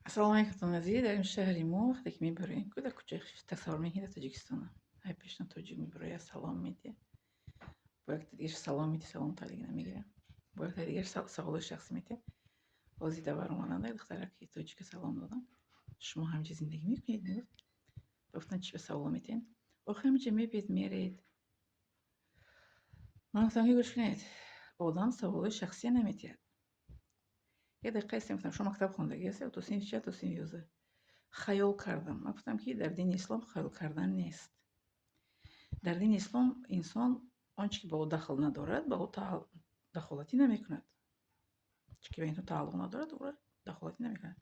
Ассалому алайкум, азиз. Дар ин шаҳри мо вақте ки мебароем, ку дар кӯчаи, тасаввур мекунед, дар Тоҷикистона ай пешна тоҷик мебарояд, салом медиҳад, бо якта дигар салом медиҳ, салом таълига намегирад, бо якта дигар саволои шахсӣ медиҳад. Ҳозир дар баромаданда духтараки тоҷика салом додам. «Шумо ҳаминҷа зиндагӣ мекунед?» мегуфт. Гуфтам: «Чӣ ба саволо медиҳед? Охир ҳаминҷа мебиед, меред». Ман гуфтам, ки гӯш кунед, одам саволои шахсия наметиҳад. Як дақиқа истем, гуфтам: «Шумо мактаб хондагӣ ҳастед? То синфи чанд?» «То синфи 11». Хаёл кардам. Ман гуфтам, ки дар дини ислом хаёл кардан нест. Дар дини ислом инсон он чи ки ба ӯ дахл надорад, ба ӯ дахолатӣ намекунад. Чи ки ба инсон тааллуқ надорад, ӯро дахолатӣ намекунад.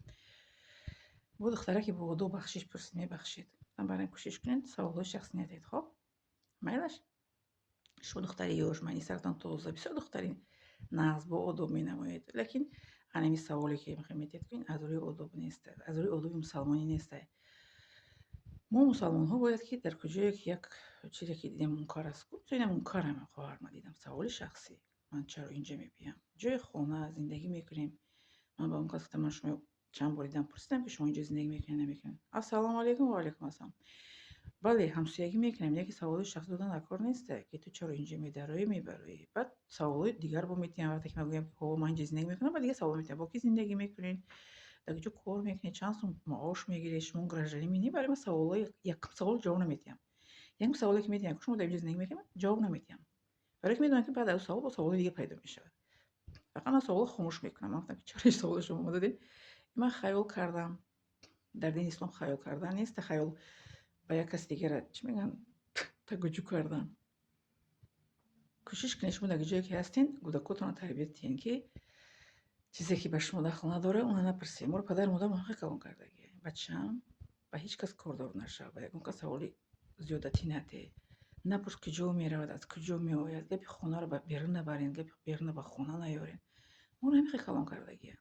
Бо духтараке бо одоб бахшиш пурсид, мебахшед. Гуфтам: «Барои кӯшиш кунед, саволҳои шахсӣ надиҳед, хоб? Майлаш? Шумо духтари ёш, майни саратон тоза, бисёр духтари нағз, бо одоб менамоед, лекин ҳанами саволе ки мехоҳед медиҳед, ин аз рӯи одоб нест, аз рӯи одоби мусалмонӣ нест. Мо мусалмонҳо бояд ки дар куҷое ки як чизе ки дидем, мункар аст, ина мункарам, хоҳар, ман дидам саволи шахсӣ, ман чаро инҷа мебиям? Ҷои хона зиндагӣ мекунем». Ман ба он кас гуфтам: «Ман шумо чанд бор дидам, пурсидам, ки шумо инҷо зиндагӣ мекунед, намекунед?» «Ассалому алайкум». «Ва алайкум ассалом. Бале, ҳамсоягӣ мекунем, лекин саволҳои шахсӣ додан дар кор неста, ки ту чаро инҷо медароӣ, мебароӣ». Баъд саволҳои дигар бо метиҳам. Вақте ки ман гӯям, ки ҳо, ман инҷо зиндагӣ мекунам, баъд дигар савол метиҳам: бо кӣ зиндагӣ мекунед, дар куҷо кор мекунед, чанд сум маош мегиред, шумо гражданин менӣ? Барои ман саволҳои якум савол ҷавоб наметиҳам. Якум саволе ки метиҳам, шумо дар инҷо зиндагӣ мекунед, ҷавоб наметиҳам, барое ки медонам, ки баъд аз савол бо саволҳои дига пайдо мешавад. Фақат ман саволро хомӯш мекунам. Ман гуфтам, ки чаро ин саволро шумо додед? Ман хаёл кардам. Дар дини ислом хаёл кардан нест, хаёл ба як каси дигара, чӣ мегӯянд, тагуҷӯ кардан. Кӯшиш кунед, шумо дар ҷое ки ҳастен, кӯдакотонро тарбият диҳен, ки чизе ки ба шумо дахл надорад, онро напурсед. Моро падару модармо ҳақи калон кардагӣ: бачаам, ба ҳеҷ кас кордор нашав, ба ягон кас саволи зиёдатӣ надеҳ, напурс куҷо меравад, аз куҷо меояд, гапи хонаро ба берун набарен, гапи беруна ба хона наёрен. Моро ҳамин хел калон кардагианд.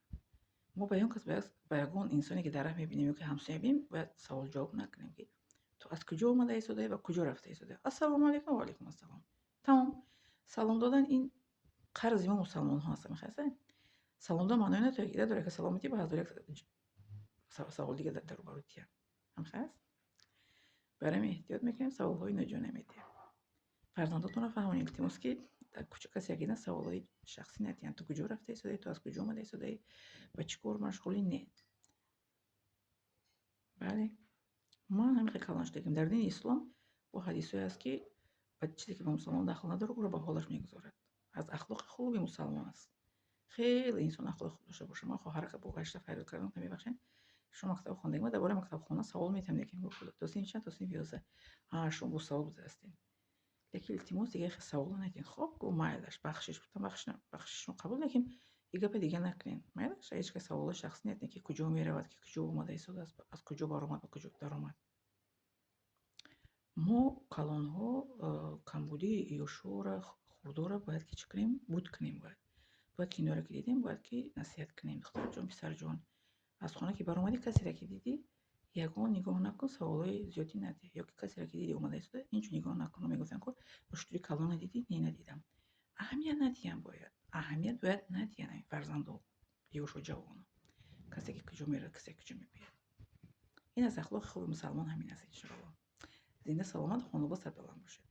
Мо ба ягон кас, ба ягон инсоне ки дар раҳ мебинем ё ки ҳамсоя мебинем, бояд савол ҷавоб накунем, ки ту аз куҷо омада истодаӣ ва куҷо рафта истодаӣ. Ассалому алайкум, ва алайкум ассалом, тамом. Салом додан ин қарзи мо мусалмонҳо аст. Мехоҳед, салом додан маънои надорад, ки саломатӣ ба ҳазор як савол дига дар рӯбарӯ тия. Ҳамхел аст. Барои ҳамин эҳтиёт мекунем, саволҳои ноҷо намедиҳем. Фарзандотонро фаҳмонед, илтимос, ки дар кӯча касе якидан саволҳои шахсӣ надиҳанд: ту куҷо рафта истодаӣ, ту аз куҷо омада истодаӣ, ба чӣ кор машғулӣ? Не, бале, ман ҳамин хел калон шудагим. Дар дини ислом бо ҳадисҳое аст, ки ба чизе ки ба мусалмон дахл надорад, ӯро ба ҳолаш мегузорад. Аз ахлоқи хуби мусалмон аст. Хеле инсон ахлоқи хуб дошта бошад. Ман хоҳарака бо гашта фарёд кардам: «Мебахшед, шумо мактаб хондагӣ?» Ман дар бораи мактабхона савол метиҳам, лекин то синфи чанд? «То синфи 11». «Шумо босавод буда ҳастед, лекин илтимос, дигар хел саволо надиҳед, хоб?» Гуфт: «Майлаш, бахшиш». Гуфтам: «Бахшишро қабул, лекин ин гапа дига накунед, майлаш? Ҳеҷ кас саволҳои шахсӣ надиҳед, ки куҷо меравад, ки куҷо омада истодааст, аз куҷо баромад, ба куҷо даромад». Мо калонҳо камбудии ёшҳоро, хурдоро бояд ки чӣ кунем? Буд кунем. Бояд ки инҳоро ки дидем, бояд ки насиҳат кунем: духтарҷон, писарҷон, аз хона ки баромадӣ, касеро ки дидӣ, ягон нигоҳ накун, саволҳои зиёдӣ надиҳ, ё ки касеро ки дидӣ омада истода, инчо нигоҳ накун. Мегуфтанд ку: «Уштури калона дидӣ?» «Не, надидам». Аҳамият надиҳам, бояд аҳамият бояд надиҳанд ҳамин фарзандо, ёшу ҷавоно, касе ки куҷо меравад, касе куҷо мебиёяд. Ин аз ахлоқи хуби мусалмон ҳамин аст, иншоалло. Зинда, саломат, хонобод, сарбаланд бошед.